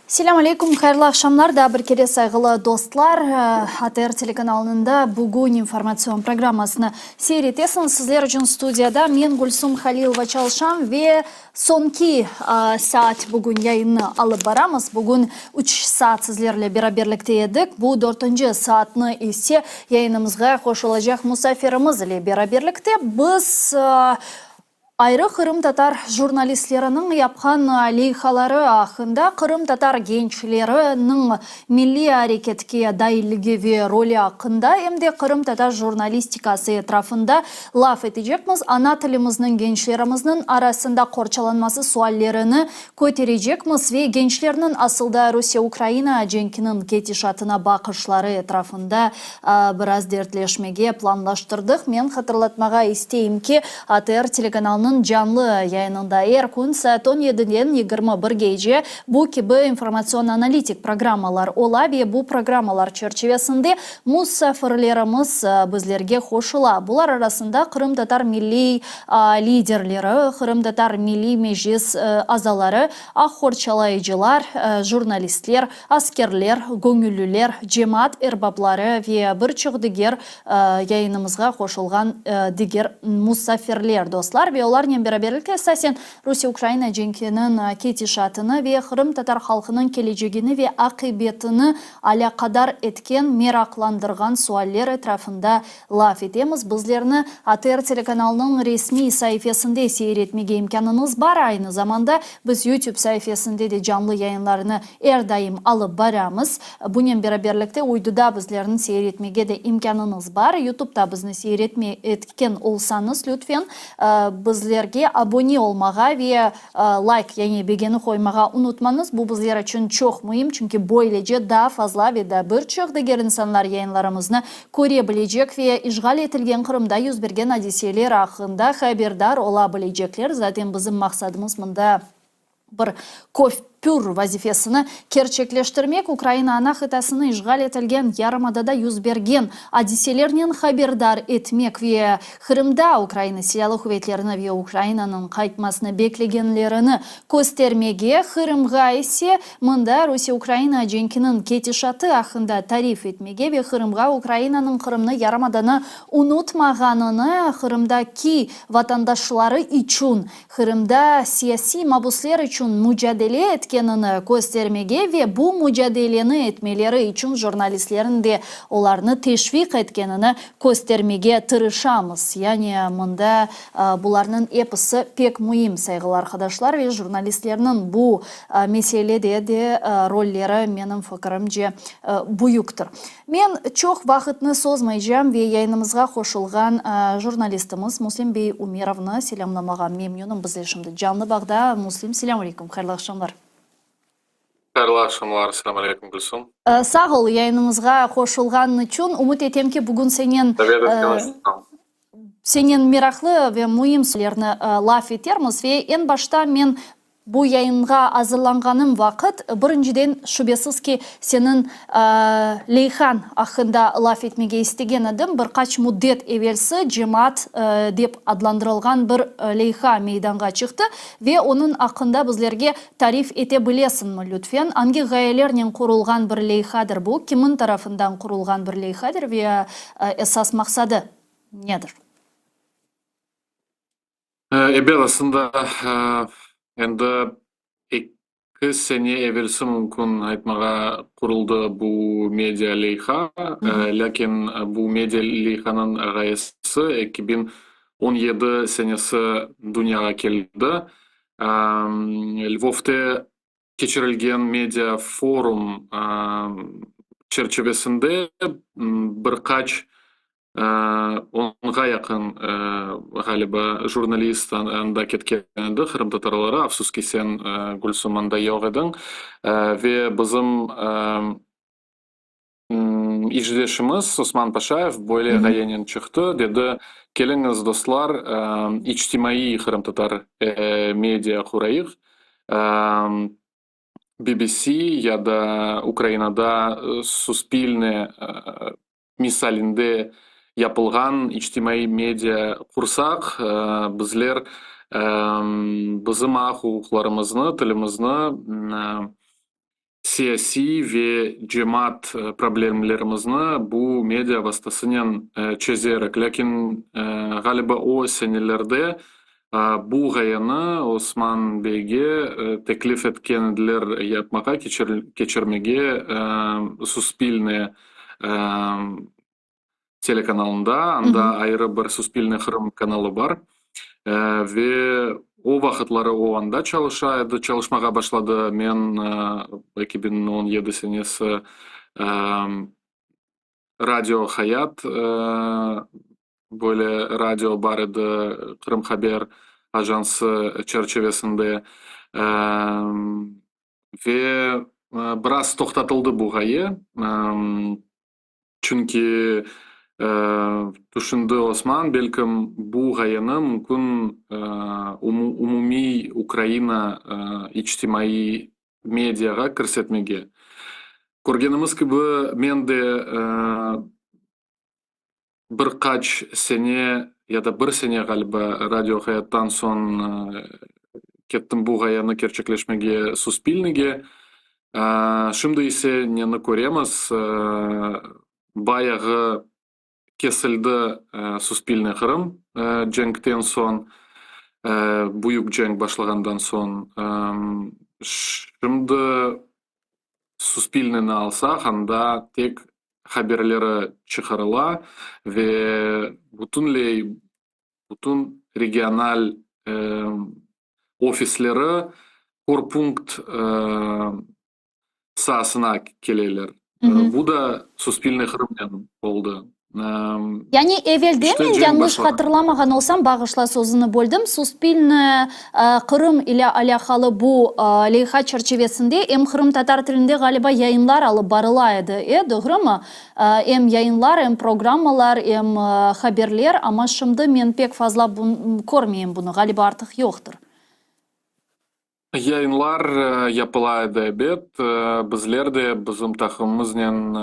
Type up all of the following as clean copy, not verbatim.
Selâm aleyküm, hayırlı aqşamlar daa bir kere sayğılı dostlar. ATR telekanalında bugün informatsion programmasını seyir etesiñiz. Sizler içün studiyada men Gülsum Halilova çalışam ve Soñki saat bugün yayınnı alıp baramız. Bugün üç saat sizlerle beraberlikte edik. Bu dörtünci saatnı ise yayınımızğa qoşulacaq musafirimiz ile beraberlikte biz ayrı qırımtatar jurnalistleriniñ yapqan leyhaları aqqında, qırımtatar gençleriniñ milliy areketke dailligi ve rolü aqqında, em de qırımtatar jurnalistikası etrafında laf etecekmiz, ana tilimizniñ gençlerimizniñ arasında qorçalanması suallerini köterecekmiz ve gençlerniñ asılda Rusiye-Ukraina cenkiniñ ketişatına baqışları etrafında biraz dertleşmege planlaştırdıq. Men hatırlatmağa isteyim ki, ATR telekanalınıñ canlı yayınında er kün saat on yediden yigirmi birgece bu kibi informatsion-analitik programmalar ola ve bu programmalar çerçivesinde Musafirlerimiz bizlerge qoşula. Bular arasında qırımtatar milliy liderleri, Qırımtatar Milliy Meclis azaları, aq qorçalayıcılar, jurnalistler, askerler, göñülliler, cemaat erbapları ve bir çoq diger yayınımızğa qoşulğan diger musafirler, dostlar. Ve olarnen beraberlikte esasen Rusiye-Ukraina cenkiniñ ketişatını ve qırımtatar halqınıñ kelecegini ve aqibetini alâqadar etken, meraqlandırğan sualler etrafında laf etemiz. Bizlerni ATR telekanalınıñ resmiy saifesinde seyir etmege imkânıñız bar. Aynı zamanda biz YouTube saifesinde de canlı yayınlarnı er daim alıp baramız. Bunen beraberlikte uyduda bizlerni seyir etmege de imkânıñız bar. YouTubeta bizni seyir etken olsañız, lütfen, Bizlerge abone olmağa ve layk, yani begeni qoymağa unutmañız, bu bizler içün çoq müim, çünki böylece daa fazla ve daa bir çoq diger insanlar yayınlarımıznı köre bilecek ve işğal etilgen Qırımda yüz bergen adiseler aqqında haberdar ola bilecekler, zaten bizim maqsadımız mında bir köpür vazifesini kerçekleştirmek, Ukraina ana qıtasını işğal etilgen yarımadada yüz bergen adiselernen haberdar etmek ve Qırımda Ukraina Silâlı quvetlerini ve Ukrainanıñ qaytmasını beklegenlerini köstermege, Qırımğa ise mında Rusiye-Ukraina cenkiniñ ketişatı aqqında tarif etmege ve Qırımğa Ukrainanıñ Qırımnı yarımadanı unutmağanını Qırımdaki vatandaşları içün Qırımda siyasiy mabusler içün mucadele etkenini köstermege ve bu mucadeleni etmeleri içün jurnalistlerniñ de olarnı teşviq etkenini köstermege tırışamız. Yani mında bularnıñ episi pek müim, sayğılı arqadaşlar, ve jurnalistlerniñ bu meselede de rolleri, menim fikirimce, büyüktir. Men çoq vaqıtnı sozmaycam ve yayınımızğa qoşulğan jurnalistimiz Muslim bey Umerovnı selâmlamağa memnünim. Bizle şimdi canlı bağda. Muslim, selâm aleyküm, hayırlı aqşamlar. Hayırlı aqşamlar, selâm aleyküm, Gülsum. Sağ ol, yayınımızğa qoşulğanıñ içün. Ümüt etem ki, bugün senen senen meraqlı ve müim suallerni laf etermiz. Ve eñ başta men Bu yayınğa azırlanğanım vaqıt, birinciden, şübesiz ki, seniñ leyhañ aqqında laf etmege istegen edim. Bir qaç müddet evelsi Cemaat dep adlandırılğan bir leyha meydanğa çıqtı ve onıñ aqqında bizlerge tarif ete bilesiñmi, lütfen? Angi ğayelernen qurulğan bir leyhadır bu, kimin tarafından qurulğan bir leyhadır ve esas maqsadı nedir? Ebet, aslında endi eki sene evelsi mümkün aytmağa quruldı bu media leyha, lâkin bu media leyhanıñ ğayesi 2017 senesi dünyağa keldi. Lvovte keçirilgen media forum çerçivesinde bir qaç Onğa yaqın, ğaliba, jurnalist anda ketken edi, qırımtatarları. Afsus ki, sen, Gülsum, anda yoq ediñ. Ve bizim İşdeşimiz Osman Paşayev böyle ğayenen çıqtı, dedi, Keliñiz, dostlar, içtimaiy qırımtatar media qurayıq, BBC ya da Ukrainada Suspilne misalinde yapılğan içtimaiy media qursaq, bizler bizim aq-uquqlarımıznı, tilimizni, siyasiy ve cemaat problemlerimizni bu media vastasınen çezerik. Lâkin, ğaliba, o senelerde bu ğayeni Osman beyge teklif etken ediler yapmağa, keçirmege Suspilne telekanalında, anda ayrı bir Suspilne Qırım kanalı bar. Ve o vaqıtları o anda çalışa edi, çalışmağa başladı. Men 2017 senesi Radio Hayat, böyle radio bar edi Qırım Haber Ajansı çerçivesinde. Ve biraz toqtatıldı bu ğaye. Çünki, tüşündi Osman, belkim, bu ğayeni mümkün umumiy Ukraina içtimaiy mediağa kirsetmege. Körgenimiz kibi, men de bir qaç sene ya da bir sene, ğaliba, Radio Hayattan soñ kettim bu ğayeni kerçekleşmege Suspilnege. Şimdi ise neni köremiz, bayağı kesildi Suspilne Qırım cenkten soñ, büyük cenk başlağandan soñ. Şimdi Suspilneni alsaq, anda tek haberleri çıqarıla ve bütünley bütün regional ofisleri körpunkt saasına keleler. Bu da Suspilne Qırımnen oldı. Yani evelde men yañlış hatırlamağan olsam, bağışla sözüni böldim, Suspilne Qırım ile alâqalı bu leyha çerçivesinde em qırımtatar tilinde ğaliba yayınlar alıp barıla edi, e, doğrumı? Em yayınlar, em programmalar, em haberler, amma şimdi men pek fazla körmeyim bunı, ğaliba artıq yoqtır. Yayınlar yapıla edi, ebet. Bizler de bizim taqımımıznen,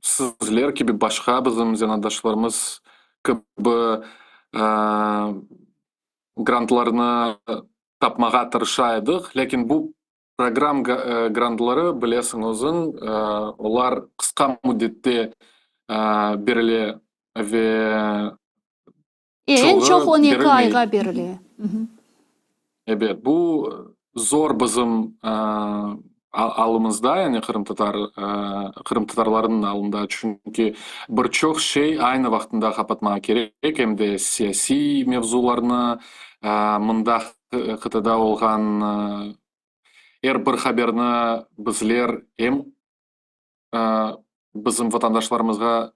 sizler kibi, başqa bizim zenaatdaşlarımız kibi grantlarnı tapmağa tırışa edik. Lâkin bu program grantları, bilesiñ özüñ, olar qısqa müddette berile ve Eñ çoq 12 ayğa berile. Ebet, bu zor bizim alımızda, yani qırımtatar, qırımtatarlarnıñ alında, çünki bir çoq şey aynı vaqtında qapatmağa kerek, em de siyasiy mevzularnı, mında qıtada olğan er bir haberni bizler em Bizim vatandaşlarımızğa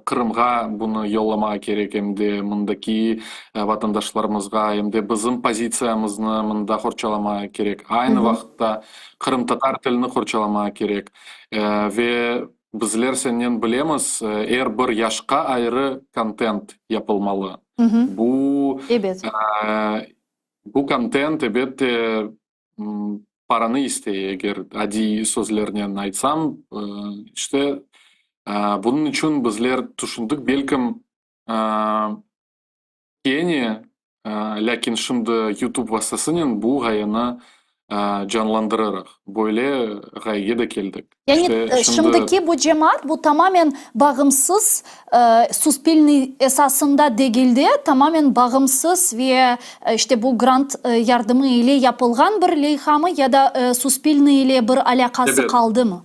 Qırımğa bunı yollamağa kerek, em de mındaki vatandaşlarımızğa, em de bizim pozitsiyamıznı mında qorçalamağa kerek. Aynı vaqıtta qırımtatar tilini qorçalamağa kerek. Ve bizler sennen bilemiz, er bir yaşqa ayrı kontent yapılmalı. Bu bu kontent, ebette, paranı istey, eger adiy sözlernen aytsam. İşte, bunıñ içün bizler tüşündik, belkim, kene, lâkin şimdi YouTube vastasınen bu ğayeni canlandırırıq. Böyle ğayege de keldik. Yani şimdiki bu cemaat, bu tamamen bağımsız, Suspilnıy esasında degil de, tamamen bağımsız ve işte bu grant yardımı ile yapılğan bir leyhamı ya da Suspilnıy ile bir alâqası qaldımı?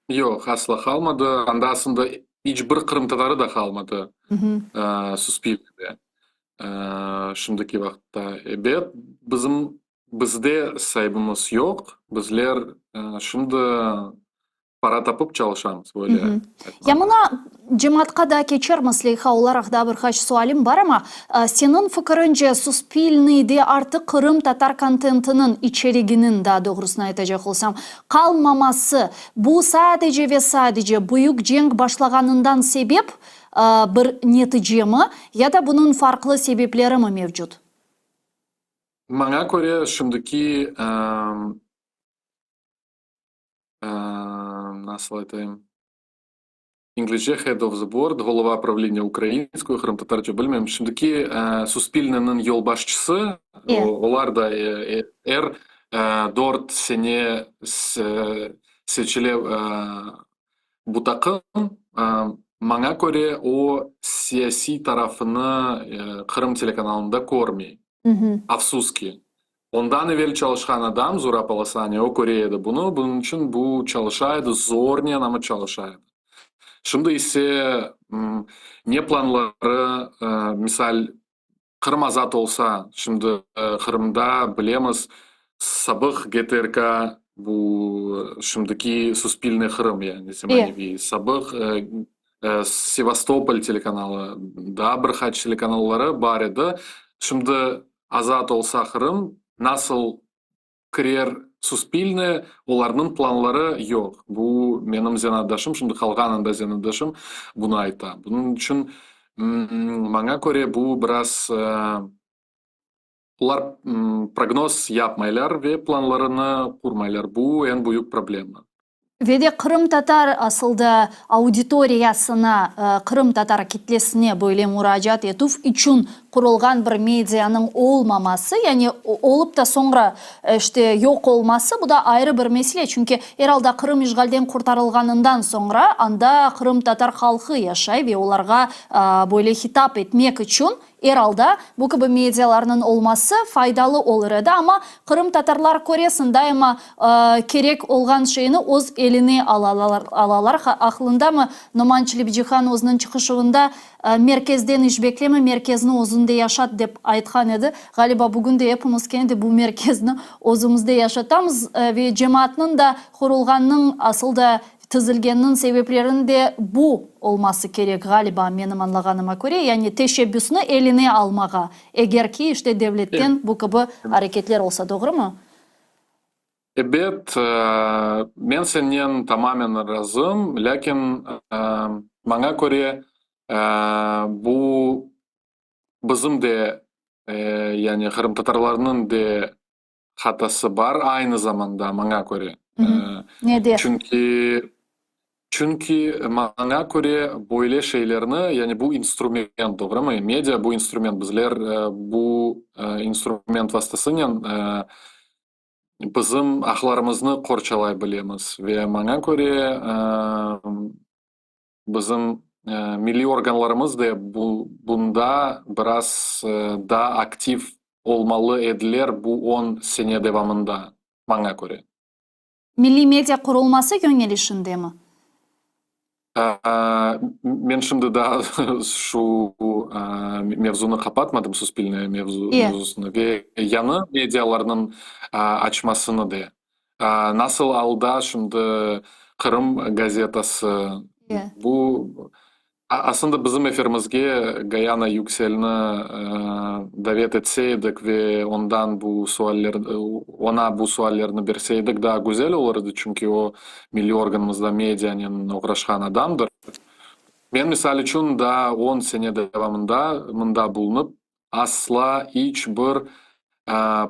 Yoq, asla qalmadı. Anda aslında iç bir qırımtatarı da qalmadı Suspilnıde şimdiki vaqıtta. Ebet, bizim bizde saibimiz yoq. Bizler şimdi. Para tapıp çalışamız, böyle aytmaq. Ya mına, cemaatqa daa keçermiz, leyha olaraq daa bir qaç sualim bar, amma seniñ fikiriñce, Suspilnıde artıq qırımtatar kontentiniñ, içeriginiñ, daa doğrusını aytacaq olsam, qalmaması, bu sadece ve sadece büyük cenk başlağanından sebep bir neticemi ya da bunıñ farqlı sebeplerimi mevcut? Maña köre, şimdiki Nasıl aytayım? İnglizce head of the board, golova pravleniya ukrainskoye, qırımtatarca bilmeyim. Şimdiki Suspilneniñ yolbaşçısı, olar da er dört sene seçile bu taqım. Maña köre, o siyasiy tarafını Qırım telekanalında körmey. Afsus ki. Ondan evel çalışqan adam, Zurab Alasaniya, o köre edi bunı, bunıñ içün bu çalışa edi, zornen, amma çalışa edi. Şimdi ise ne planları, misal, Qırım azat olsa, şimdi Qırımda, bilemiz, sabıq GTRK, bu şimdiki Suspilne Qırım, yani zemaneviy, sabıq Sevastopol telekanalı, daa bir qaç telekanalları bar edi. Şimdi Azat olsa Qırım, nasıl kirer Suspilne, olarnıñ planları yoq. Bu menim zenaatdaşım, şimdi qalğan anda zenaatdaşım bunı ayta. Bunıñ içün, maña köre, bu biraz olar prognoz yapmaylar ve planlarını qurmaylar. Bu eñ büyük problema. Ve de qırımtatar asılda auditoriyasına, qırımtatar kitlesine böyle muracaat etüv içün qurulğan bir medianıñ olmaması, yani olıp da soñra işte yoq olması, bu da ayrı bir mesele, çünki er alda Qırım işğalden qurtarılğanından soñra anda qırımtatar halqı yaşay ve olarğa böyle hitap etmek içün Er alda, bu kibi medialarnıñ olması faydalı olur edi, amma qırımtatarlar, köresiñ, daima kerek olğan şeyni öz eline alalar. Aqlıñdamı, Noman Çelebicihan özüniñ çıqışuvında merkezden iş bekleme, merkezni özüñde yaşat dep aytqan edi. Ğaliba, bugün de epimiz kene de bu merkezni özümizde yaşatamız ve cemaatnıñ da qurulğanınıñ asıl da Tizilgenniñ sebepleriniñ de bu olması kerek, ğaliba, menim añlağanıma köre, yani teşebbüsni eline almağa, eger ki, işte, devletten bu kibi areketler olsa, doğrumı? Ebet, men sennen tamamen razım, lâkin, maña köre, bu bizim de, yani qırımtatarlarnıñ de hatası bar aynı zamanda, maña köre. Nede? Çünki, çünki maña köre böyle şeylerni, yani bu instrument, doğrumı? Media bu instrument, bizler bu instrument vastasınen bizim aqlarımıznı qorçalay bilemiz. Ve maña köre Bizim milliy organlarımız da bunda biraz daa aktiv olmalı ediler bu on sene devamında, maña köre. Milliy media qurulması yöñelişindemi? Men şimdi daa şu mevzunı qapatmadım, Suspilne mevzusını ve yañı medialarnıñ açmasını da. Nasıl alda şimdi Qırım gazetası, bu aslında bizim efirimizge Gayana Yükselni davet etse edik ve ondan bu sualler, oña bu suallerni berse edik daa güzel olur edi, çünki o milliy organımızda medianen oğraşqan adamdır. Men, misal içün, daa on sene devamında mında bulunıp, Asla iç bir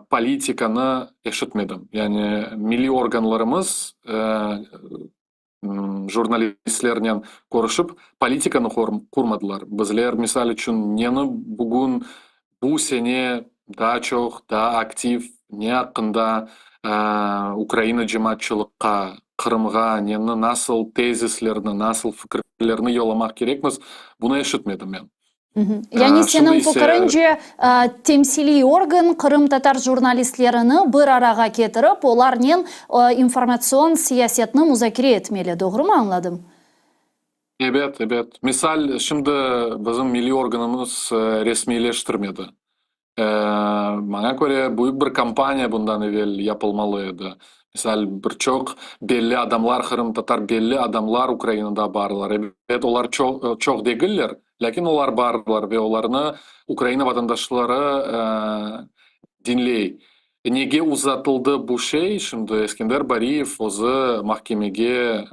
politikanı eşitmedim. Yani milliy organlarımız jurnalistlernen körüşip, politikanı qurmadılar. Bizler, misal içün, neni bugün, bu sene daa çoq, daa aktiv, ne aqqında Ukraina cemaatçılıqqa, Qırımğa neni, nasıl tezislerni, nasıl fikirlerni yollamaq kerekmiz, bunı eşitmedim men. Yani seniñ fikrince, temsiliy organ qırımtatar jurnalistlerini bir arağa ketirip, olarnen informatsion siyasetni muzakere etmeli, doğrumı añladım? Ebet, ebet. Misal, şimdi bizim milliy organımız resmiyleştirmedi. Maña köre, büyük bir kampaniya bundan evel yapılmalı edi. Misal, bir çoq belli adamlar, qırımtatar belli adamlar Ukrainada barlar. Ebet, olar çoq, çoq degiller, lâkin olar barlar ve olarnı Ukraina vatandaşları diñley. Nege uzatıldı bu şey? Şimdi Eskender Bariyev özü mahkemege,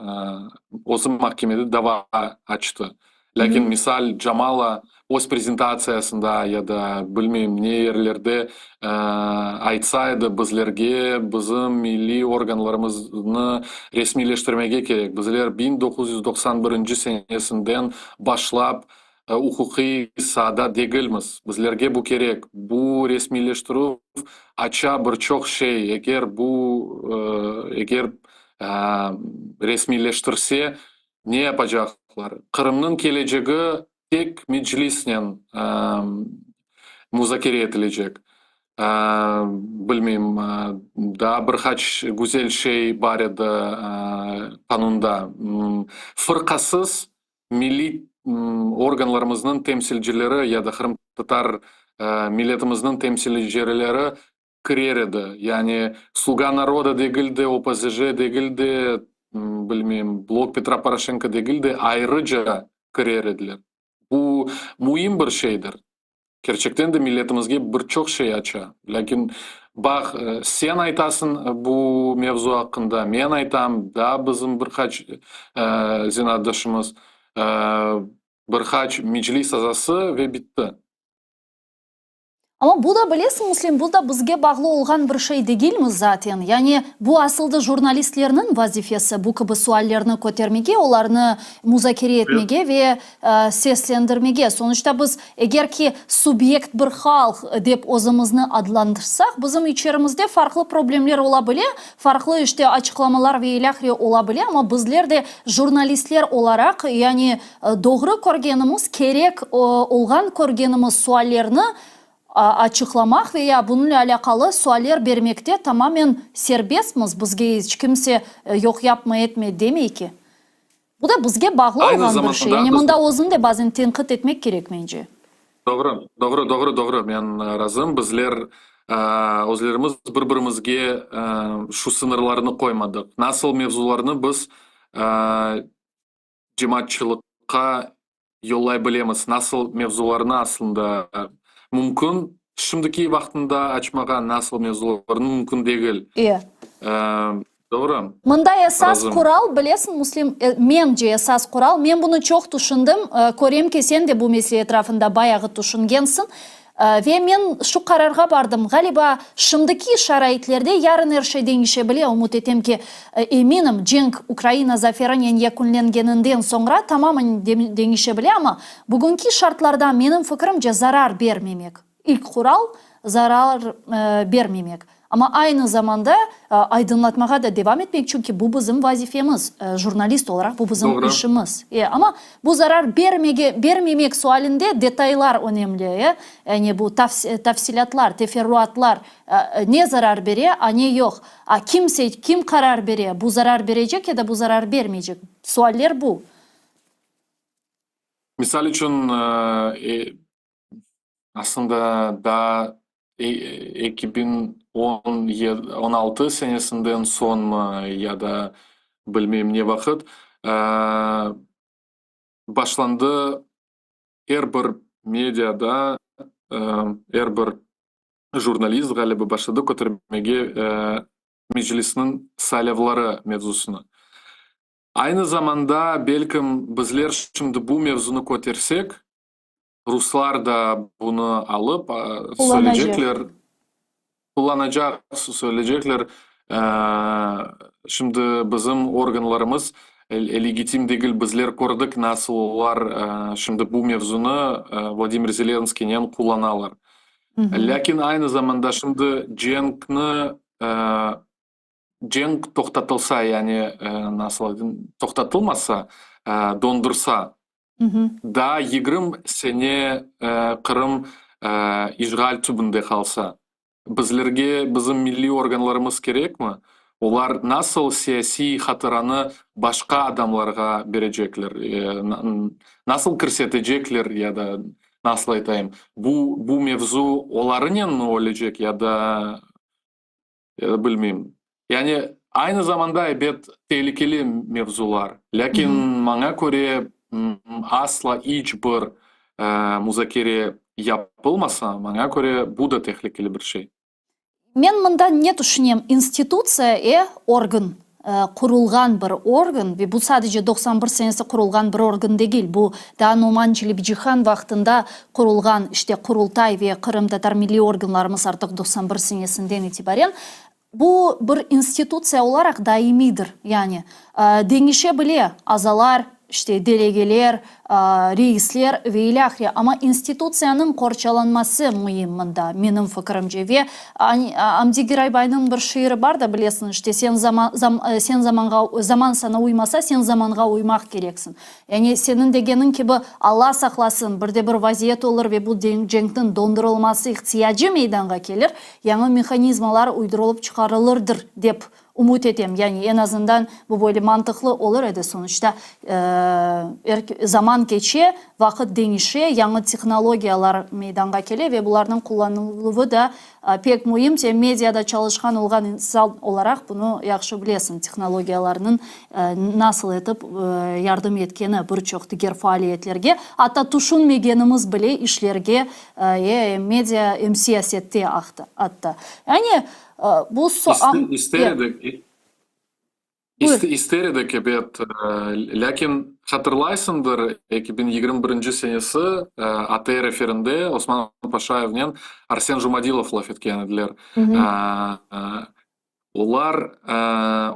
özü mahkemede dava açtı. Lâkin, misal, Jamala öz prezentatsiyasında ya da bilmeyim ne yerlerde aytsa edi, bizlerge bizim milliy organlarımıznı resmiyleştirmege kerek, bizler 1991 senesinden başlap uquqiy saada degilmiz, bizlerge bu kerek, bu resmiyleştirüv aça bir çoq şey, eger bu eger resmiyleştirse, Ne yapacaqlar? Qırımnıñ kelecegi tek Meclisnen muzakere etilecek. Bilmeyim, daa bir qaç güzel şey bar edi qanunda. Fırqasız milliy organlarımıznıñ temsilcileri ya da qırımtatar milletimizniñ temsilcileri kirer edi. Yani Sluga naroda degil de, OPZJ degil de, bilmeyim, Blok Petra Poroşenko degil de, ayrıca kirer ediler. Bu müim bir şeydir. Kerçekten de milletimizge bir çoq şey aça. Lâkin, baq, sen aytasıñ bu mevzu aqqında, men aytam, daa bizim bir qaç zenaatdaşımız, bir qaç Meclis azası ve bitti. Amma bu da, bilesiñ, Müslim, bu da bizge bağlı olğan bir şey degilmi zaten? Yani bu asıl da jurnalistlerniñ vazifesi, bu kibi suallerni kötermege, olarnı muzakere etmege ve seslendirmege. Sonuçta biz, eger ki subyekt bir halq dep özümizni adlandırsaq, bizim içerimizde farqlı problemler ola bile, farqlı, işte, açıqlamalar ve ilâhre ola bile, amma bizler de jurnalistler olaraq, yani Doğru körgenimiz, kerek olğan körgenimiz suallerni açıqlamaq ve ya bunıñle alâqalı sualler bermekte tamamen serbestmiz, bizge iç kimse yoq yapma, etme demey ki. Bu da bizge bağlı olğan bir şey. Yani mında özüni de bazen tenqit etmek kerek, mence. Doğru, doğru, doğru, doğru, men razım. Bizler özlerimiz bir-birimizge şu sıñırlarnı qoymadıq. Nasıl mevzularnı biz cemaatçılıqqa yollay bilemiz, nasıl mevzularnı aslında mümkün şimdiki vaqtında açmağa, nasıl mevzularnı mümkün degil. E. Doğru. Mında esas qural, bilesiñ, Müslim, mence esas qural, men bunı çoq tüşündim, körem ki, sen de bu mesele etrafında bayağı tüşüngensiñ. Ve men şu qararğa bardım, ğaliba, şimdiki şaraitlerde, yarın er şey deñişe bile, ümüt etem ki, eminim, cenk Ukraina zaferinen yekünlengeninden soñra tamamen deñişe bile, amma bugünki şartlarda, menim fikirimce, zarar bermemek, ilk qural, zarar bermemek. Amma aynı zamanda aydınlatmağa da devam etmek, çünki bu bizim vazifemiz, jurnalist olaraq bu bizim işimiz. E, amma bu zarar bermege, bermemek sualinde detaylar önemli, e, yani bu tafsilâtlar, teferruatlar, ne zarar bere, a ne yoq, a kim kim qarar bere, bu zarar berecek ya da bu zarar bermeycek, sualler bu. Misal içün, Aslında daa 2016 senesinden soñmı ya da bilmeyim ne vaqıt başlandı er bir mediada, er bir jurnalist ğaliba başladı kötermege Meclisniñ saylavları mevzusını. Aynı zamanda belkim bizler şimdi bu mevzunı kötersek, Ruslar da bunı alıp söyleycekler, qullanacaq, söyleycekler, şimdi bizim organlarımız legitim degil, bizler kördik, nasıl olar şimdi bu mevzunı Vladimir Zelenskiynen qullanalar. Lâkin aynı zamanda şimdi cenkni, cenk toqtatılsa, yani nasıl toqtatılmasa, dondursa, Daa 20 sene Qırım işğal tübünde qalsa, bizlerge bizim milliy organlarımız kerekmi? Olar nasıl siyasiy hatıranı başqa adamlarğa berecekler, nasıl kirsetecekler ya da nasıl aytayım, bu bu mevzu olarınen mi ölecek ya da, ya da bilmeyim. Yani. Aynı zamanda, ebet, telükeli mevzular, lâkin, maña köre, asla iç bir muzakere yapılmasa, maña köre, bu da tehlikeli bir şey. Men mında ne tüşünem, institutsiya, e, organ, qurulğan bir organ, ve bu sadece 91 senesi qurulğan bir organ degil, bu daa Noman Çelebicihan vaqtında qurulğan, işte, Qurultay ve qırımtatar milliy organlarımız artıq 91 senesinden itibaren, bu bir institutsiya olaraq daimiydir, yani, deñişe bile azalar, işte, delegeler, reisler ve ilâhre, amma institutsiyanıñ qorçalanması müim mında, menim fikirimce. Ve Amdi Giraybaynıñ bir şiiri bar da, bilesiñ, işte, sen zaman, sen zamanğa, zaman sana uymasa, sen zamanğa uymaq kereksiñ. Yani, seniñ degeniñ kibi, Alla saqlasın, bir de bir vaziyet olur ve bu cenkniñ dondurılması ihtiyacı meydanğa kelir, yañı mehanizmalar uydurılıp çıqarılırdır, dep Ümüt etem, yani eñ azından bu böyle mantıqlı olur edi, sonuçta er zaman keçe, vaqıt deñişe, yañı tehnologiyalar meydanğa kele ve bularnıñ qullanıluvı da pek müim. Sen mediada çalışqan olğan insan olaraq bunı yahşı bilesiñ, tehnologiyalarnıñ nasıl etip yardım etkeni bir çoq diger faaliyetlerge, atta tüşünmegenimiz bile işlerge, em media, em siyasette atta. Yani Bu İster edik, ister edik, ebet, lâkin hatırlaysıñdır, 2021 senesi ATR efirinde Osman Paşayevnen Arsen Jumadilov laf etken ediler. Olar,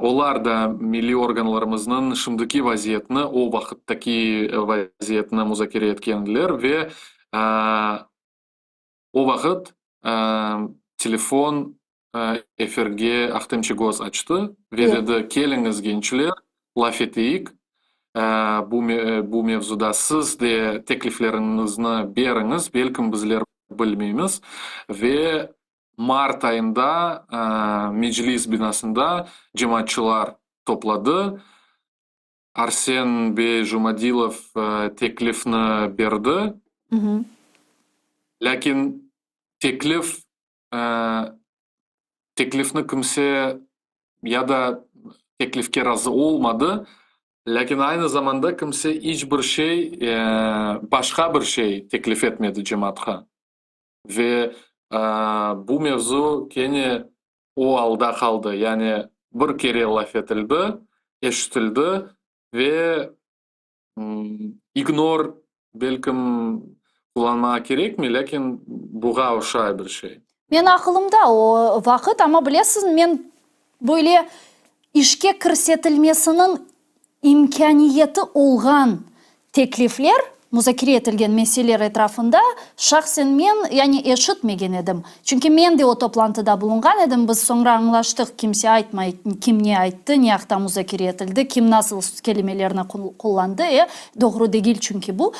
olar da milliy organlarımıznıñ şimdiki vaziyetini, o vaqıttaki vaziyetini muzakere etken ediler ve O vaqıt telefon efirge Ahtem Çiygoz açtı ve dedi, Keliñiz, gençler, laf eteyik bu bu mevzuda, siz de teklifleriñizni beriñiz, belkim bizler bilmeymiz. Ve mart ayında Meclis binasında cemaatçılar topladı, Arsen bey Jumadilov teklifni berdi, lâkin teklif teklifni kimse ya da teklifke razı olmadı, lâkin aynı zamanda kimse iç bir şey, başqa bir şey teklif etmedi cemaatqa. Ve bu mevzu kene o alda qaldı, yani bir kere laf etildi, eşitildi ve ignor belkim qullanmağa kerekmey, lâkin buğa oşay bir şey. Men aqılımda o vaqıt, amma bilesiz, men böyle işke kirsetilmesiniñ imkâniyeti olğan teklifler, muzakere etilgen meseleler etrafında şahsen men, yani eşitmegen edim. Çünki men de o toplantıda bulunğan edim, biz soñra añlaştıq, kimse aytmay, kim ne ayttı, ne aqta muzakere etildi, kim nasıl kelimelerni qullandı, e, doğru degil çünki bu.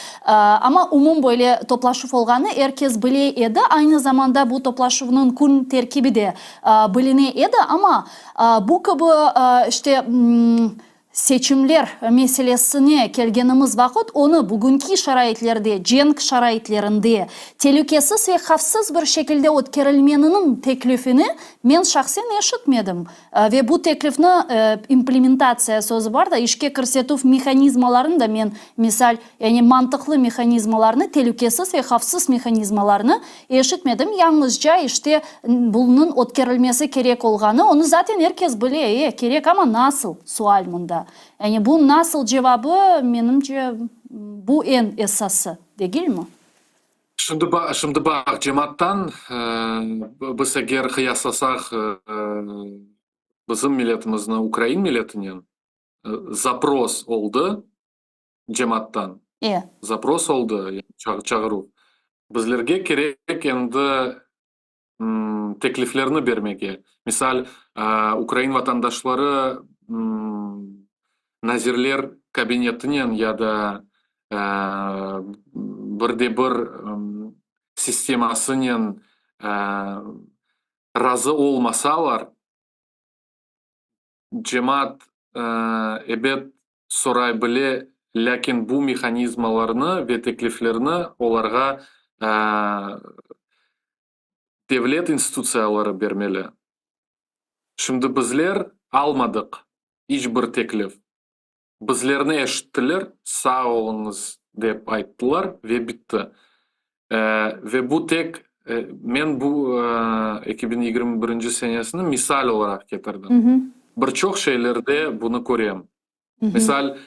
Amma umum böyle toplaşuv olğanı er kes bile edi, aynı zamanda bu toplaşuvnıñ kün terkibi de biline edi, amma Bu kibi, işte, seçimler meselesine kelgenimiz vaqıt, onı bugünki şaraitlerde, cenk şaraitlerinde, telükesiz ve havfsız bir şekilde ötkerilmeniniñ teklifini men şahsen eşitmedim. Ve bu teklifni implementatsiya sözü bar da, işke kirsetüv mehanizmalarını da men, misal, yani mantıqlı mehanizmalarnı, telükesiz ve havfsız mehanizmalarnı eşitmedim. Yañlızca, işte, bunıñ ötkerilmesi kerek olğanı, onı zaten er kes bile, e, kerek, amma nasıl, sual mında. Yani bu nasıl cevabı, menimce, bu eñ esası, degilmi? Şimdi, şimdi baq, cemaattan biz eger qıyaslasaq bizim milletimizni ukrain milletinen, zapros oldı, cemaattan zapros oldı, çağıruv. Bizlerge kerek endi tekliflerni bermege. Misal, ukrain vatandaşları Nazirler Kabinetinen ya da bir de bir sistemasınen razı olmasalar, Cemaat, ebet, soray bile, lâkin bu mehanizmalarnı ve tekliflerni olarğa devlet institutsiyaları bermeli. Şimdi bizler. Almadıq iç bir teklif. Bizlerni eşittiler, sağ oluñız dep ayttılar ve bitti. Ve bu tek, men bu 2021 senesini misal olaraq ketirdim. Bir çoq şeylerde bunı körem. Misal,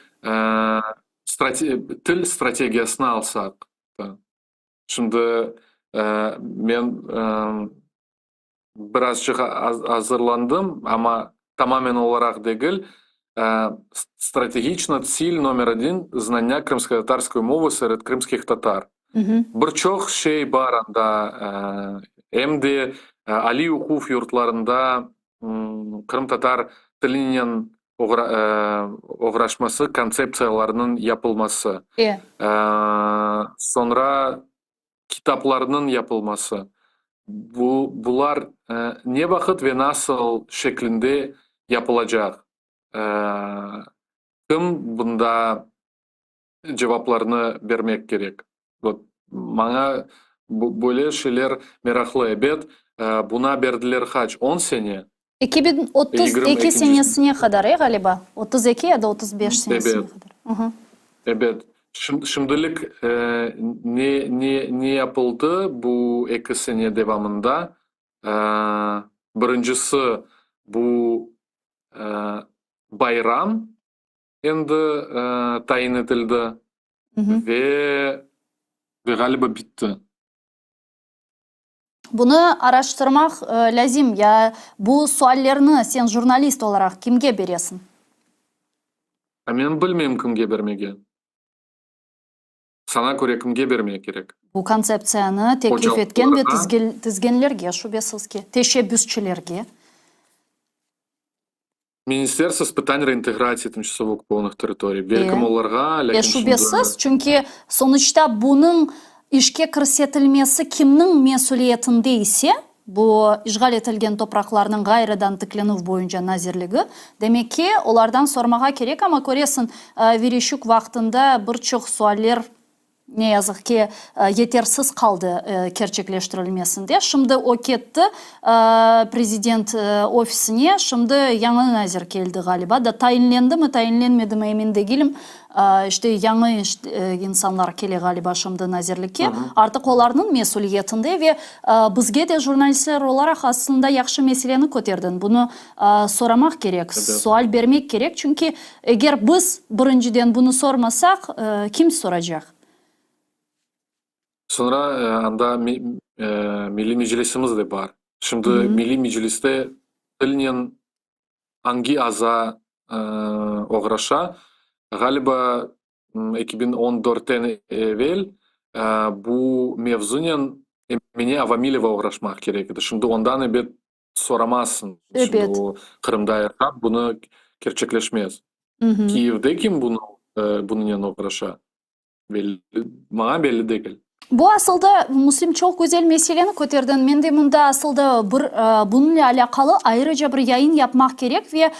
til strategiyasını alsaq, şimdi men birazçıq azırlandım, amma tamamen olaraq degil. Стратегічна ціль номер один знання кримськотатарської мови серед кримських татар. Bir çoq şey bar anda, em de aliy oquv yurtlarında qırımtatar tilinen oğraşması kontseptsiyalarınıñ yapılması, soñra kitaplarnıñ yapılması, bu, bular ne vaqıt ve nasıl şeklinde yapılacaq? Kim bunda cevaplarnı bermek kerek? Vot, maña böyle şeyler meraqlı. Ebet, buna berdiler qaç, 10 sene? 2032 senesine qadar, ğaliba. 32 ya da 35 senesine qadar. Ebet. Şimdilik ne yapıldı bu 2 sene devamında? Birincisi bu bayram endi tayin etildi ve ğaliba bitti. Bunı araştırmaq lâzim. Ya bu suallerni sen jurnalist olaraq kimge beresiñ? A men bilmeyim kimge bermege. Saña köre kimge bermege kerek? Bu kontseptsiyanı teklif etken ve tizgenlerge, şübesiz ki, teşebbüsçilerge. Ministerstvo з питань реінтеграції тимчасово окупованих територій. Belkim olarğa, lâkin Şübesiz, çünki sonuçta bunıñ işke kirsetilmesi kimniñ mesüliyetinde ise, bu işğal etilgen topraqlarnıñ ğayrıdan tiklenüv boyunca nazirligi, demek ki, olardan sormağa kerek, amma köresiñ, Vereşçuk vaqtında bir çoq sualler, ne yazıq ki, yetersiz qaldı kerçekleştirilmesinde. Şimdi o ketti prezident ofisine, şimdi yañı nazir keldi ğaliba, da tayinlendimi, tayinlenmedimi emin degilim, işte yañı insanlar kele ğaliba şimdi nazirlikke, artıq olarnıñ mesüliyetinde ve bizge de jurnalistler olaraq aslında yahşı meseleni köterdiñ, bunı soramaq kerek, sual bermek kerek, çünki eger biz birinciden bunı sormasaq, kim soracaq? Soñra anda Milliy Meclisimiz de bar. Şimdi Milliy Mecliste tilnen angi aza oğraşa? Ğaliba 2014-ten evel bu mevzunen Emine Avamileva oğraşmaq kerek edi. Şimdi ondan ebet soramazsıñ. Şimdi o Qırımda yaşap, bunı kerçekleşmez. Kiyevde kim bunı bunınen oğraşa? Belli, maña belli degil. Bu asılda, Müslim, çoq güzel meseleni köterdiñ. Men de mında asılda bir bunıñle alâqalı ayrıca bir yayın yapmaq kerek ve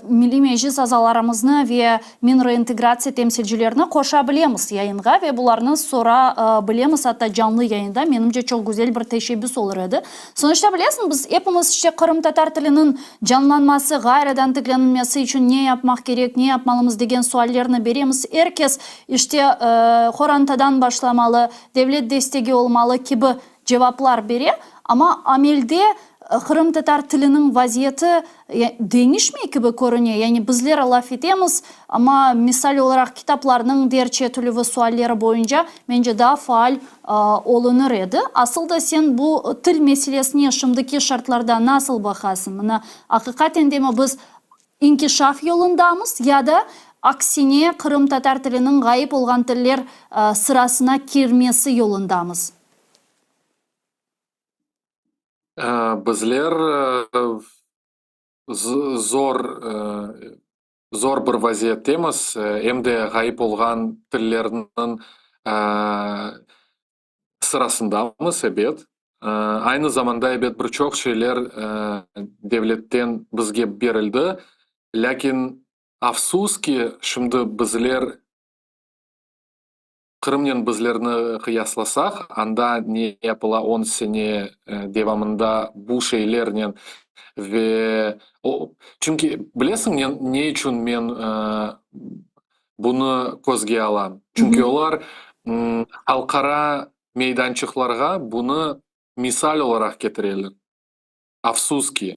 Milliy Meclis azalarımıznı ve Minreintegratsiya temsilcilerini qoşa bilemiz yayınğa ve bularnı sora bilemiz, atta canlı yayında, menimce, çoq güzel bir teşebbüs olur edi. Sonuçta, bilesiñ, biz epimiz işte qırımtatar tiliniñ canlanması, ğayrıdan tiklenilmesi içün ne yapmaq kerek, ne yapmalımız degen suallerni beremiz. Er kes işte qorantadan başlamalı, devlet destegi olmalı kibi cevaplar bere, amma amelde qırımtatar tiliniñ vaziyeti deñişmey kibi körüne. Yani bizler laf etemiz, amma misal olaraq kitaplarnıñ derc etilüvi sualleri boyunca, mence, daa faal olunır edi. Asıl da sen bu til meselesine şimdiki şartlarda nasıl baqasıñ? Mına, aqiqaten demi biz inkişaf yolundamız ya da aksine qırımtatar tiliniñ ğayıp olğan tiller sırasına kirmesi yolundamız? Bizler zor zor bir vaziyettemiz, em de ğayıp olğan tillerniñ sırasındamız, ebet. Aynı zamanda, ebet, bir çoq şeyler devletten bizge berildi, lâkin, afsus ki, şimdi bizler. Qırımnen bizlerni qıyaslasaq, anda ne yapıla on sene devamında bu şeylernen ve o, çünki bilesiñ ne, ne içün men bunı közge alam? Çünki olar halqara meydançıqlarğa bunı misal olaraq ketireler. Afsus ki.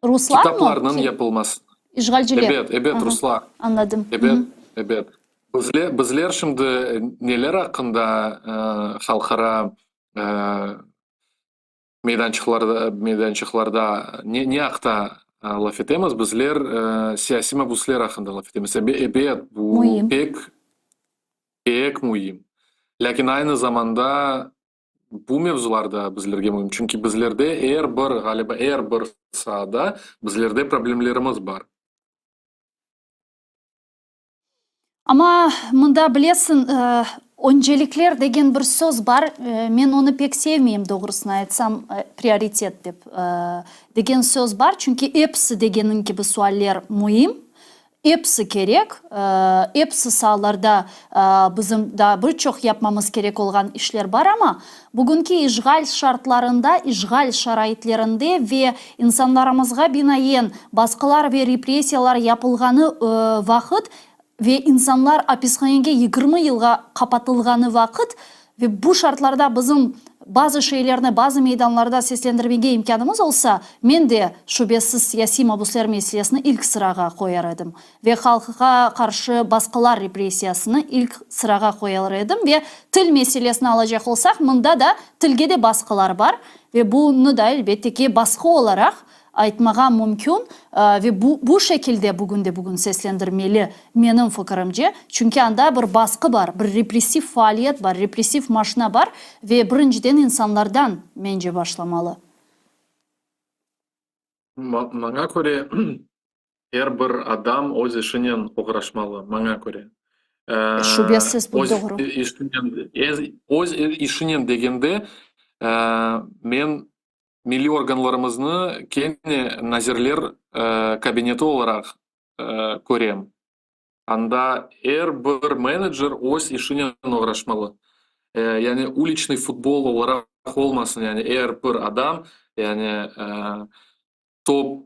Ruslarmı? Kitaplarnıñ yapılması. İşğalciler. Ebet, ebet, ruslar. Añladım. Ebet, ebet. Bizler, bizler şimdi neler aqqında halqara meydançıqlarda, meydançıqlarda ne, ne aqta laf etemiz? Bizler siyasiy mabüsler aqqında laf etemiz. Ebet, bu pek, pek müim. Lâkin aynı zamanda Bu mevzular da bizlerge müim, çünki bizlerde er bir, ğaliba, er bir saada bizlerde problemlerimiz bar. Amma mında, bilesiñ, öncelikler degen bir söz bar, men onı pek sevmeyim, doğrusını aytsam, prioritet dep degen söz bar, çünki episi degeniñ kibi sualler müim, Episi kerek, episi saalarda bizim daa bir çoq yapmamız kerek olğan işler bar, amma bugünki işğal şartlarında, işğal şaraitlerinde ve insanlarımızğa binaen basqılar ve repressiyalar yapılğanı vaqıt ve insanlar apishanege 20 yılğa qapatılğanı vaqıt Ve bu şartlarda bizim bazı şeylerni bazı meydanlarda seslendirmege imkânımız olsa, men de, şübesiz, siyasiy mabusler meselesini ilk sırağa qoyar edim ve halqqa qarşı basqılar repressiyasını ilk sırağa qoyar edim ve til meselesini alacaq olsaq, mında da tilge de basqılar bar ve bunı da, elbette ki, basqı olaraq aytmağa mümkün ve bu, bu şekilde bugünde-bugün seslendirmeli, menim fikirimce, çünki anda bir basqı bar, bir repressiv faaliyet bar, repressiv maşna bar ve birinciden insanlardan, mence, başlamalı. Maña köre, er bir adam öz işinen oğraşmalı, maña köre. Şübesiz, bu doğru. Öz işinen degende, men Milliy organlarımıznı kene Nazirler Kabineti olaraq körem. Anda er bir menecer öz işinen oğraşmalı. Yani uliçnıy futbol olaraq olmasın, yani er bir adam, yani top,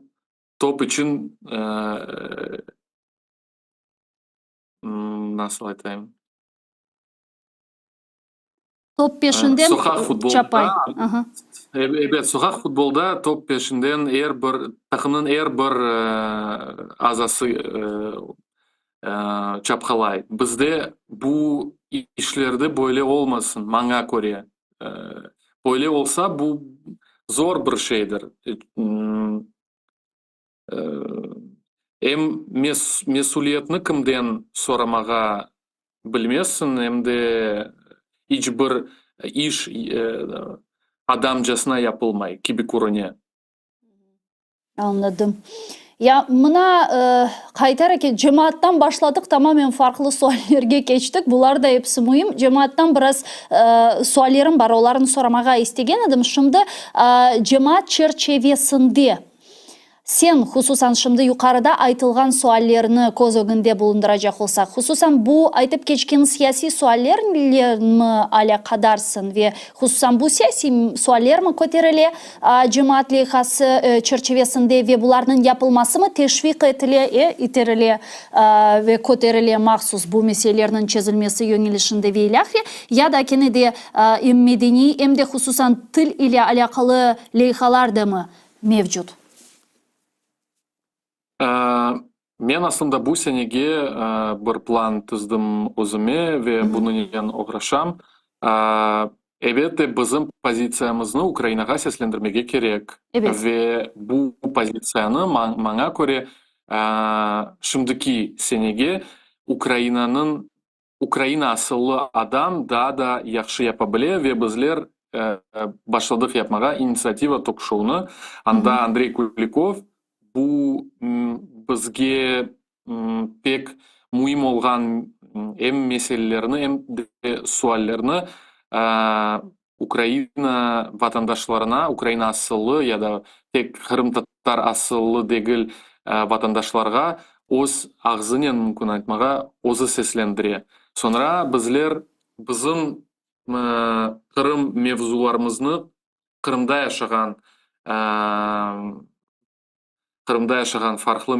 top içün, nasıl aytayım? Top peşinden Soqaq futbolda, çapay. Ebet, soqaq futbolda top peşinden er bir taqımnıñ er bir azası çapqalay. Bizde bu işlerde böyle olmasın, maña köre. Böyle olsa, bu zor bir şeydir. Em mesüliyetni kimden soramağa bilmezsiñ, em de iç bir iş adamcasına yapılmay kibi körüne. Añladım. Ya mına qaytar eken, cemaattan başladıq, tamamen farqlı suallerge keçtik, bular da episi müim. Cemaattan biraz suallerim bar, olarnı soramağa istegen edim. Şimdi cemaat çerçevesinde Sen, hususan, şimdi yuqarıda aytılğan suallerni köz ögünde bulundıracaq olsaq, hususan, bu aytıp keçken siyasiy suallerle mi alâqadarsıñ ve, hususan, bu siyasiy suallermi köterile cemaat leyhası çerçivesinde ve bularnıñ yapılmasımı teşviq etile, e, iterile ve köterile mahsus bu meselelerniñ çezilmesi yöñelişinde ve ilâhre, ya da kene de em medeniy, em de, hususan, til ile alâqalı leyhalar da mı mevcut? Men aslında bu senege bir plan tizdim özüme ve bunıñnen oğraşam. Elbette, bizim pozitsiyamıznı Ukrainağa seslendirmege kerek. Ve bu pozitsiyanı, maña köre, şimdiki senege Ukrainanıñ Ukraina asıllı adam daa da yahşı yapa bile ve bizler başladıq yapmağa İnitsiativa tok-şounı. Anda Andrey Kulikov bu bizge pek müim olğan em meselelerni, em de suallerni Ukraina vatandaşlarına, Ukraina asıllı ya da tek qırımtatar asıllı degil vatandaşlarğa öz ağzınen mümkün aytmağa özü seslendire. Soñra bizler. Bizim Qırım mevzularımıznı Qırımda yaşağan Qırımda yaşağan farqlı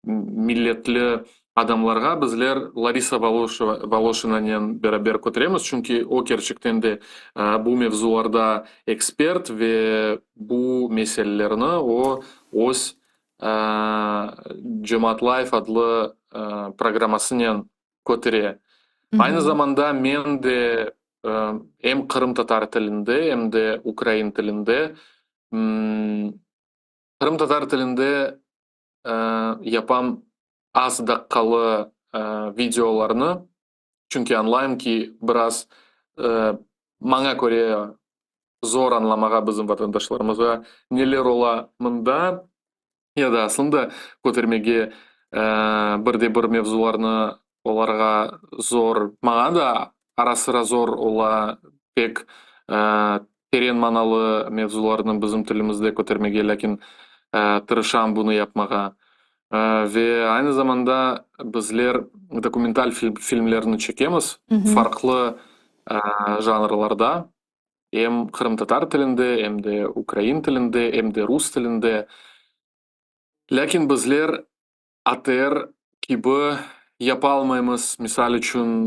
milletli adamlarğa bizler Larisa Voloşinanen beraber köteremiz, çünki o kerçekten de bu mevzularda ekspert ve bu meselelerni o öz Cemaat Live adlı programmasınen kötere. Aynı zamanda men de em qırımtatar tilinde, em de ukrain tilinde, qırımtatar tilinde yapam az daqqalı videolarnı, çünki añlayım ki, biraz maña köre zor añlamağa bizim vatandaşlarımızğa neler ola mında, ya da aslında kötermege bir de bir mevzularnı olarğa zor, maña da ara-sıra zor ola pek teren manalı mevzularnı bizim tilimizde kötermege, lâkin tırışam bunı yapmağa. Ve aynı zamanda bizler dokumental filmlerni çekemiz, farqlı janrlarda, em qırımtatar tilinde, em de ukrain tilinde, em de rus tilinde. Lâkin bizler ATR kibi yapalmaymız, misal içün,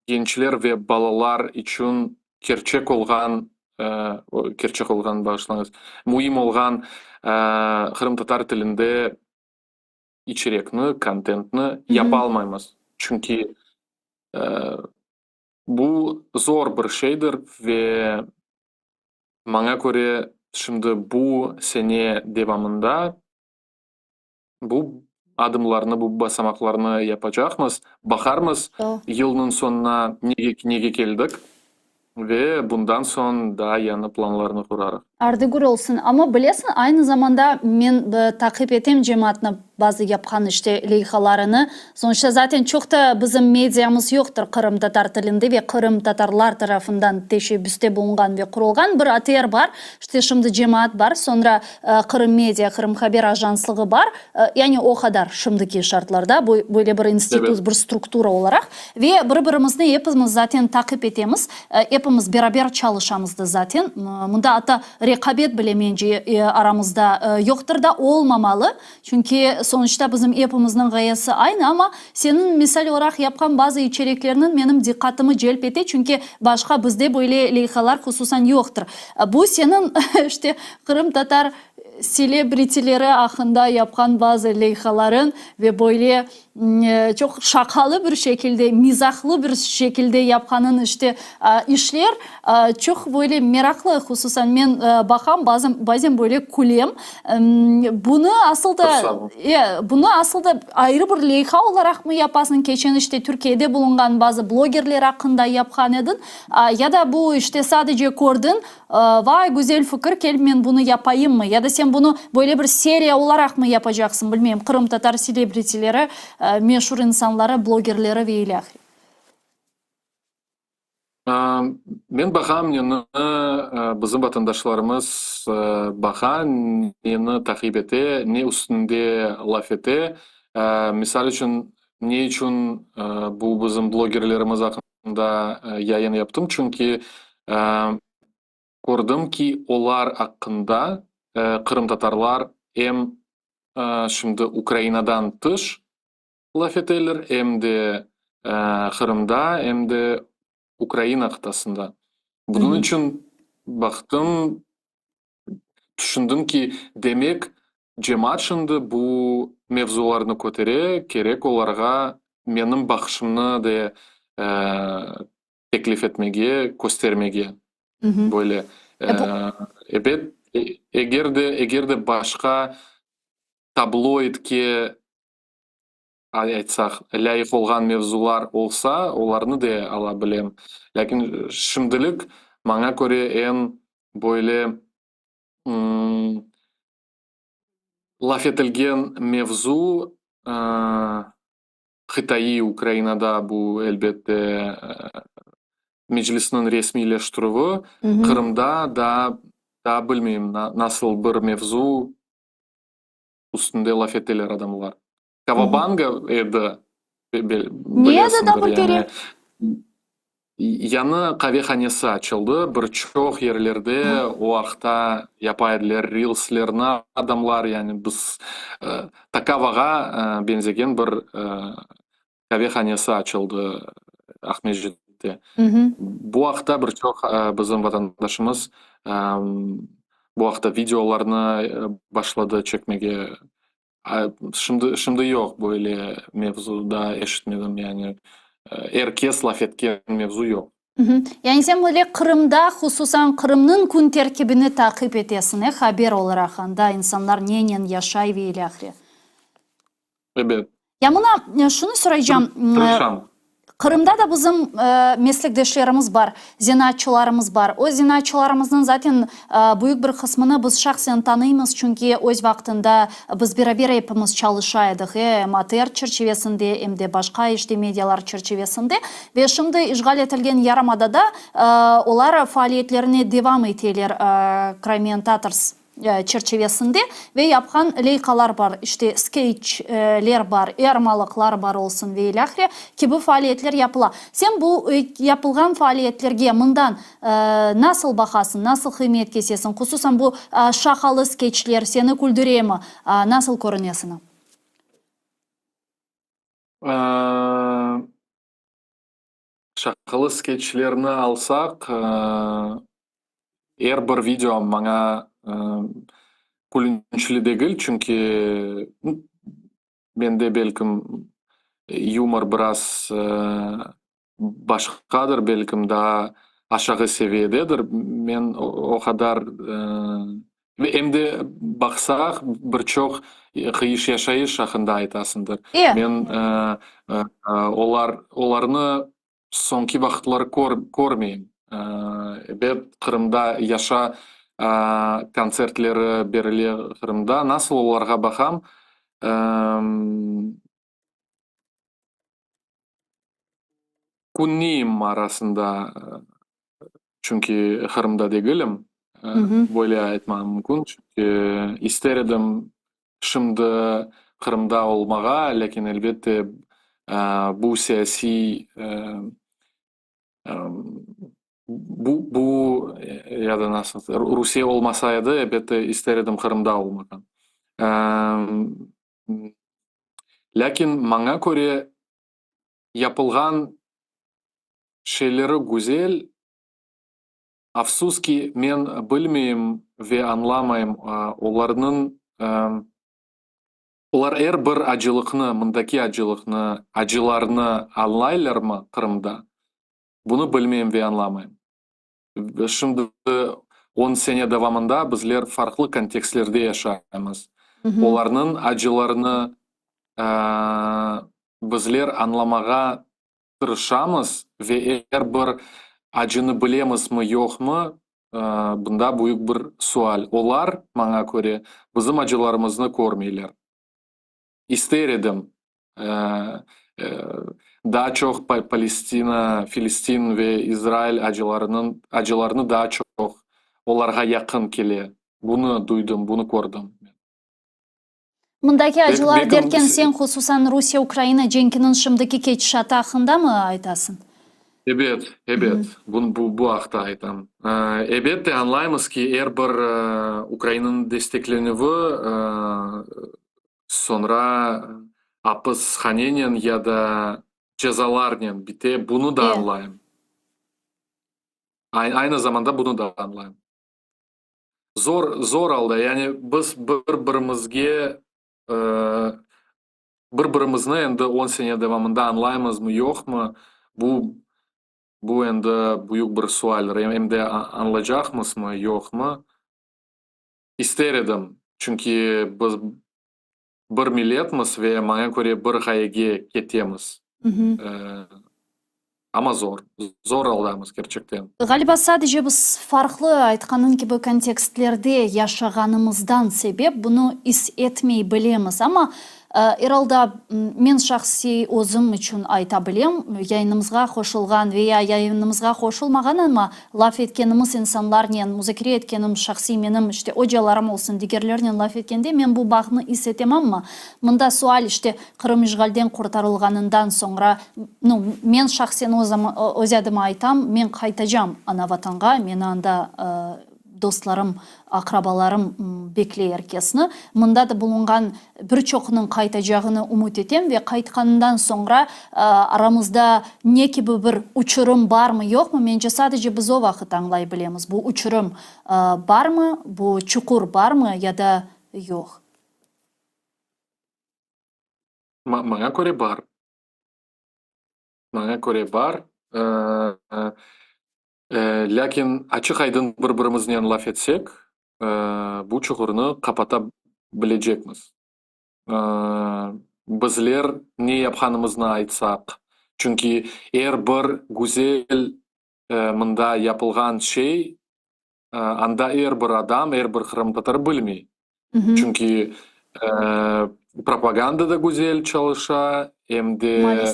gençler ve balalar içün kerçek olğan, kerçek olğan, bağışlañız, müim olğan qırımtatar tilinde içerekni, kontentni yapalmaymız. Çünki bu zor bir şeydir ve maña köre, şimdi bu sene devamında Bu adımlarnı, bu basamaqlarnı yapacaqmız, baqarmız, yılnıñ soñuna nege nege keldik ve bundan soñ daa yañı planlarnı qurarıq. Ardı-gür olsun. Amma bilesiñ, aynı zamanda men taqip etem cemaatnı, bazı yapqan işte leyhalarını. Sonuçta zaten çoq da bizim mediamız yoqtır qırımtatar tilinde ve qırımtatarlar tarafından teşebbüste bulunğan ve qurulğan. Bir ATR bar, işte şimdi cemaat bar, soñra Qırım Media, Qırım Haber Ajanslığı bar, yani o qadar şimdiki şartlarda böyle bir institut, bir struktura olaraq ve bir-birimizni epimiz zaten taqip etemiz, epimiz beraber çalışamız da zaten, mında atta reqabet bile mence aramızda yoqtır da, olmamalı, çünki sonuçta bizim epimizniñ ğayesi aynı, amma seniñ misal olaraq yapqan bazı içeriklerniñ menim diqqatımı celp ete, çünki başqa bizde böyle leyhalar hususan yoqtır. Bu seniñ işte Qırımtatar selebritileri aqqında yapqan bazı leyhalarıñ ve böyle çoq şaqalı bir şekilde, mizahlı bir şekilde yapqanıñ işte işler çoq böyle meraqlı, hususan men baqam, bazen böyle külem. Bunı asıl da, bunı asıl da ayrı bir leyha olaraq mı yapasıñ, keçen işte Türkiyede bulunğan bazı blogerler aqqında yapqan ediñ, ya da bu işte sadece kördiñ, Vay, güzel fikir, kel men bunı yapayımmı? Ya da sen bunı böyle bir seriya olaraqmı yapacaqsıñ, bilmeyim, qırımtatar selebritileri, meşur insanları, blogerleri ve ilâhre. Men baqam, neni bizim vatandaşlarımız baqa, neni taqip ete, ne üstünde laf ete. Misal içün, ne içün bu bizim blogerlerimiz aqqında yayın yaptım? Çünki kördim ki, olar aqqında qırımtatarlar em şimdi Ukrainadan tış laf eteler, em de Qırımda, em de Ukraina qıtasında. Bunıñ içün baqtım, Tüşündim ki, demek, cemaat şimdi bu mevzularnı kötere, kerek olarğa menim baqışımnı de teklif etmege, köstermege. Böyle. Ebet, eger de, eger de başqa tabloidke aytsaq, lâyıq olğan mevzular olsa, olarnı de ala bilem. Lâkin şimdilik, maña köre, eñ böyle laf etilgen mevzu, qıtaiy Ukrainada bu, elbette, Meclisniñ resmiyleştirüvi, Qırımda daa, daa bilmeyim, nasıl bir mevzu üstünde laf eteler adamlar. Kavabanga edi, Ne edi daa bir kere? Yañı qavehanesi açıldı, bir çoq yerlerde o aqta yapa ediler reelslerni adamlar, yani biz Takavağa beñzegen bir qavehanesi açıldı Aqmescitte. Bu aqta bir çoq bizim vatandaşımız bu aqta videolarnı başladı çekmege. Şimdi, şimdi yoq böyle mevzu, daa eşitmedim, yani er kes laf etken mevzu yoq. Yani sen böyle Qırımda, hususan Qırımnıñ kün terkibini taqip etesiñ, e, haber olaraq, anda insanlar nenen yaşay ve ilâhre. Ebet. Ya mına şunı soraycam. Tırışam. Qırımda da bizim meslekdeşlerimiz bar, zenaatçılarımız bar. O zenaatçılarımıznıñ zaten büyük bir qısmını biz şahsen tanıymız, çünki öz vaqtında biz beraber epimiz çalışa edik, em ATR çerçivesinde, em de başqa işte medialar çerçivesinde. Ve şimdi işğal etilgen yarımadada olar faaliyetlerine devam eteler, Crimean Tatars. çerçivesinde ve yapqan leyqalar bar, işte, skeyçler bar, ermalıqlar bar olsun ve ilâhre kibi faaliyetler yapıla. Sen bu yapılğan faaliyetlerge mından nasıl baqasıñ, nasıl qıymet kesesiñ, hususan bu şaqalı skeçler seni küldüremi, nasıl körünesiñ? Şaqalı skeçlerni alsaq, er bir video maña külünçli degil, çünki mende belkim yumor biraz başqadır, belkim daa aşağı seviyededir. Men o qadar Ve em de baqsaq, bir çoq qıyış yaşayış aqqında aytasındır. Men olar, olarnı soñki vaqıtları körmeyim. Ebet, Qırımda yaşa, kontsertleri berile Qırımda. Nasıl olarğa baqam? Künniyim arasında, çünki Qırımda degilim, böyle aytmam mümkün, çünki ister edim şimdi Qırımda olmağa, lâkin elbette bu siyasiy bu bu ya da nasıl Rusiye olmasa edi, elbette ister edim Qırımda olmağa. Lâkin maña köre Yapılğan şeyleri güzel, afsus ki, men bilmeyim ve añlamayım, olarnıñ, olar er bir acılıqnı, mındaki acılıqnı, acılarnı añlaylarmı Qırımda? Bunı bilmeyim ve añlamayım. Şimdi on sene devamında bizler farqlı kontekstlerde yaşaymız. Olarnıñ acılarını bizler añlamağa tırışamız ve er bir acını bilemizmi, yoqmı, bunda büyük bir sual. Olar, maña köre, bizim acılarımıznı körmeyler. İster edim, daa çoq Palestina, Filistin ve İsrail acılarınıñ acılarını daa çoq olarğa yaqın kele. Bunı duydım, bunı kördim men. Mındaki acılar derken sen hususan Rusiye-Ukraina cenkiniñ şimdiki ketişatı aqqındamı aytasıñ? Ebet, ebet, bu bu aqta aytam. Ebette, añlaymız ki, er bir Ukrainanıñ desteklenüvi soñra apishanenen ya da cezalarnen bite, bunı da añlayım. Aynı zamanda bunı da añlayım. Zor, zor alda, yani biz bir-birimizge Bir-birimizni endi on sene devamında añlaymızmı, yoqmı, bu, bu endi büyük bir sualdir. Em de añlaycaqmızmı, yoqmı? İster edim, çünki biz bir milletmiz ve maña köre bir ğayege ketemiz. Amma zor, zor aldamız kerçekten. Ğaliba, sadece biz farqlı, aytqanıñ kibi, kontekstlerde yaşağanımızdan sebep bunı is etmey bilemiz. Amma. Er alda, men şahsiy özüm içün ayta bilem, yayınımızğa qoşulğan ve ya yayınımızğa qoşulmağan, amma laf etkenimiz insanlarnen, muzakere etkenim şahsiy menim, işte, ocalarım olsun, digerlernen laf etkende men bu bağnı is etem, amma mında sual, işte, Qırım işğalden qurtarılğanından soñra, nu, men şahsen öz adıma aytam, men qaytacam ana-Vatanğa, meni anda dostlarım, aqrabalarım bekley er kesni. Mında da bulunğan bir çoqunıñ qaytacağını ümüt etem ve qaytqanından soñra aramızda ne kibi bir uçurım barmı, yoqmı, mence, sadece biz o vaqıt añlay bilemiz, bu uçurım barmı, bu çuqur barmı ya da yoq. Maña köre bar. Maña köre bar. Lâkin açıq-aydın bir-birimiznen laf etsek, bu çuqurnı qapata bilecekmiz. Bizler ne yapqanımıznı aytsaq, çünki er bir güzel mında yapılğan şey anda er bir adam, er bir qırımtatar bilmey. Çünki propaganda da güzel çalışa, em de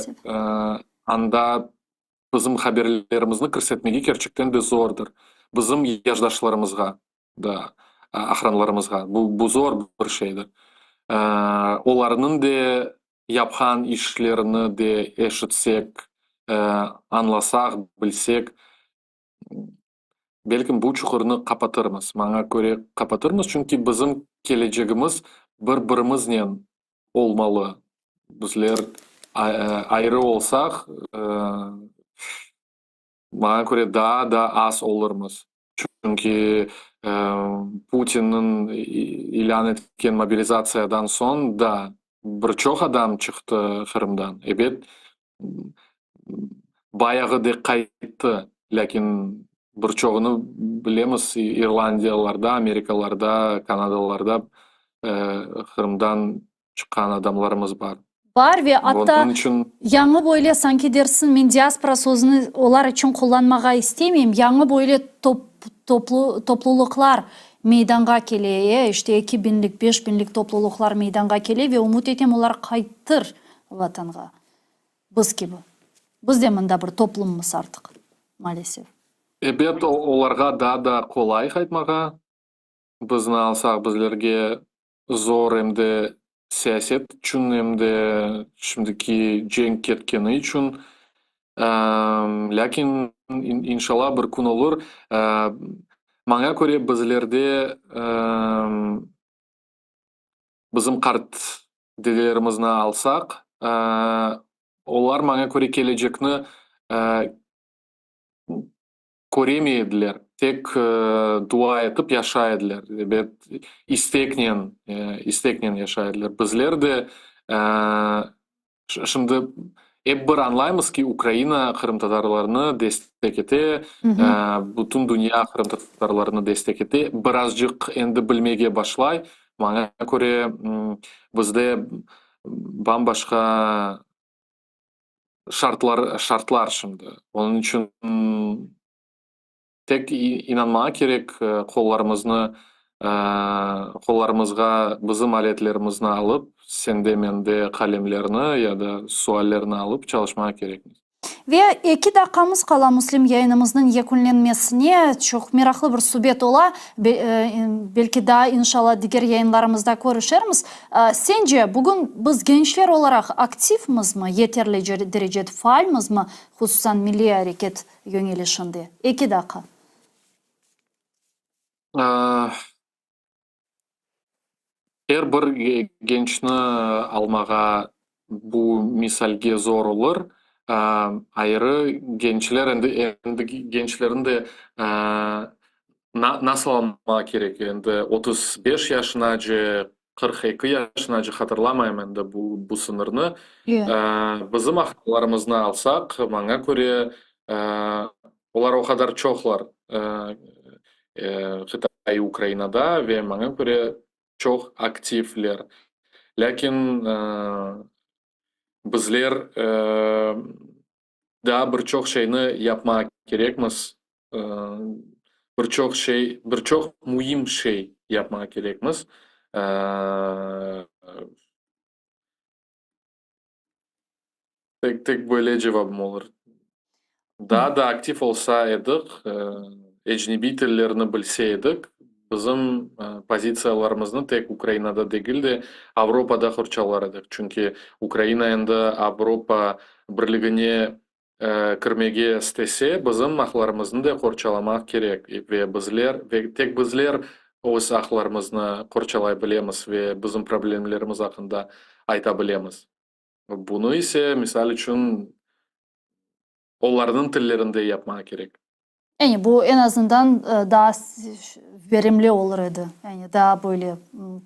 anda bizim haberlerimizni kirsetmege kerçekten de zordır. Bizim yaşdaşlarımızğa da, aqranlarımızğa bu, bu zor bir şeydir. Olarnıñ de yapqan işlerini de eşitsek, añlasaq, bilsek, Belkim bu çuqurnı qapatırmız. Maña köre, qapatırmız, çünki bizim kelecegimiz bir-birimiznen olmalı. Bizler ayrı olsaq, maña köre, daa da az olurmız. Çünki Putinniñ ilân etken mobilizatsiyadan soñ da bir çoq adam çıqtı Qırımdan. Ebet, Bayağı de qayttı, lâkin bir çoğunı bilemiz, İrlandiyalarda, Amerikalarda, Kanadalarda Qırımdan çıqqan adamlarımız bar. Bar ve atta yañı böyle, sanki dersiñ, men diaspora sözüni olar içün qullanmağa istemeyim, yañı böyle toplulıqlar meydanğa kele, e, işte eki biñlik, beş biñlik toplulıqlar meydanğa kele ve ümüt etem, olar qaytır Vatanğa. Biz kibi. Biz de mında bir toplummız artıq, maalesef. Ebet, olarğa daa da qolay qaytmağa. Bizni alsaq, bizlerge zor em de siyaset içün, em de şimdiki cenk ketkeni içün. Lâkin, inşallah, bir kün olur. Maña köre, bizlerde Bizim qart dedelerimizni alsaq, olar, maña köre, kelecekni köremey ediler, tek dua etip yaşay ediler, ebet, isteknen, isteknen yaşay ediler. Bizler de Şimdi ep bir añlaymız ki, Ukraina qırımtatarlarnı destek ete, bütün dünya qırımtatarlarnı destek ete. Birazcıq endi bilmege başlay. Maña köre, bizde bam-başqa şartlar, şartlar şimdi. Onıñ içün Tek inanmağa kerek, qollarımıznı, qollarımızğa bizim aletlerimizni alıp, sende, mende qalemlerni ya da suallerni alıp çalışmağa kerekmiz. Ve eki daqqamız qala Müslim yayınımıznıñ yekünlenmesine. Çoq meraqlı bir subet ola. Belki daa, inşallah, diger yayınlarımızda körüşermiz. Sence, bugün biz gençler olaraq aktivmizmi, yeterli derecede faalmizmi, hususan milliy areket yöñelişinde? Eki daqqa. Er bir gençni almağa bu misalge zor olur. Ayrı gençler, endi endi gençlerni de nasıl almağa kerek? Endi 35 yaşınace, 42 yaşınace hatırlamayım endi bu bu sıñırnı. Bizim aqranlarımıznı alsaq, maña köre, olar o qadar çoqlar qıtaiy Ukrainada ve maña köre, çoq aktivler. Lâkin bizler Daa bir çoq şeyni yapmağa kerekmiz, bir çoq şey, bir çoq müim şey yapmağa kerekmiz. Tek, tek böyle cevabım olur. Daa da aktiv olsa edik, ecnebiy tillerni bilse edik, bizim pozitsiyalarımıznı tek Ukrainada degil de, Avropada qorçalar edik. Çünki Ukraina endi Avropa Birligine kirmege istese, bizim aqlarımıznı da qorçalamaq kerek. Ve bizler, ve tek bizler öz aqlarımıznı qorçalay bilemiz ve bizim problemlerimiz aqqında ayta bilemiz. Bunı ise, misal içün, olarnıñ tillerinde yapmağa kerek. Yani bu eñ azından daa verimli olur edi, yani daa böyle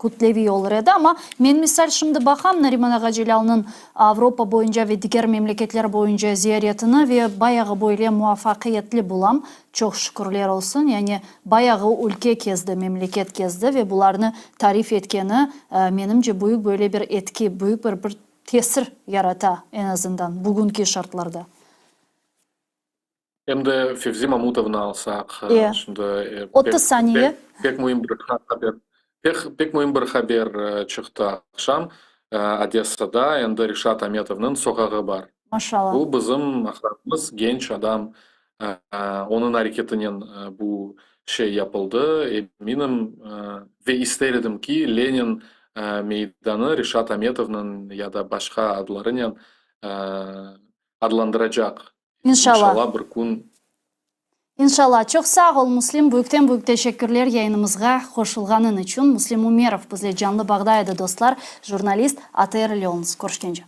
kütleviy olur edi. Amma men, misal, şimdi baqam Nariman ağa Celâlnıñ Avropa boyunca ve diger memleketler boyunca ziyaretini ve bayağı böyle muvafaqiyetli bulam, çoq şükürler olsun. Yani bayağı ülke kezdi, memleket kezdi ve bularnı tarif etkeni, menimce, büyük böyle bir etki, büyük bir bir tesir yarata eñ azından bugünki şartlarda. Em de Fevzi Mamutovnı alsaq, şimdi 30 saniye. Pek müim bir haber, pek, pek müim bir haber çıqtı aqşam. Odessada endi Reşat Ametovnıñ soqağı bar. Maşallah. Bu bizim aqrabamız, genç adam, onıñ areketinen bu şey yapıldı. Eminim ve ister edim ki, Lenin meydanı Reşat Ametovnıñ ya da başqa adlarınen adlandıracaq. İnşallah. İnşallah bir kün. İnşallah. Çoq sağ ol, Müslim. Büyükten büyük teşekkürler yayınımızğa qoşulğanıñ içün. Müslim Ümerov bizle canlı bağda edi, dostlar. Jurnalist, ATR ile oluñız. Körüşkence.